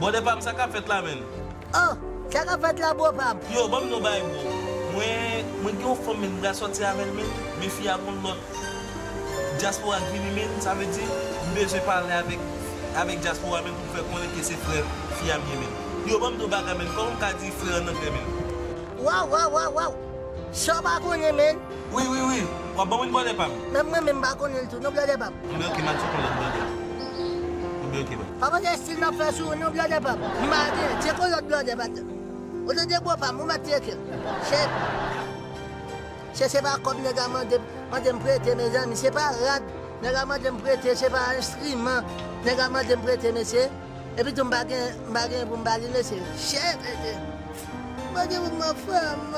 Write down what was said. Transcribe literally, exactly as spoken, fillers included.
Brother pa m, sa k ap fèt la, menn? Oh, sa k ap fèt la, bro pa m? Yo, ban m yon bagay, bro. Mwen, mwen gen yon fanm, menn, m pral sòti avè l, menn. Men fi a gon lòt dyaspora k vini, menn. Sa vle di, m bezwen pale avèk, avèk dyaspora, menn, pou m fè konnen ke se frè fi a m ye, menn. Yo, ban m yon bagay, menn. Kòman m ka di frè an anglè, menn? Waw, waw, waw, waw. Sa w pa konnen, menn? Wi, wi, wi. W ap ban mwen brother pa m? Menm mwen menm m pa konnen l tou, non, brother pa m. Enben, ok, m al tcheke yon lòt brother. Enben, ok, bro. Pa panse stil m ap fè sou ou, non, brother pa m. M pa gen, tcheke yon lòt brother, pa t. Ou tande, bro pa m, ou mèt tcheke. Shit. Se, se pa kòb nèg la mande, mande m prete, mezanmi. Se pa rad nèg la mande m prete, se pa enstriman nèg la mande m prete, mesye. Epi tou, m pa gen, m pa gen pou m ba li, mesye. Shit, mesye. M pa gen pou m ba frè m.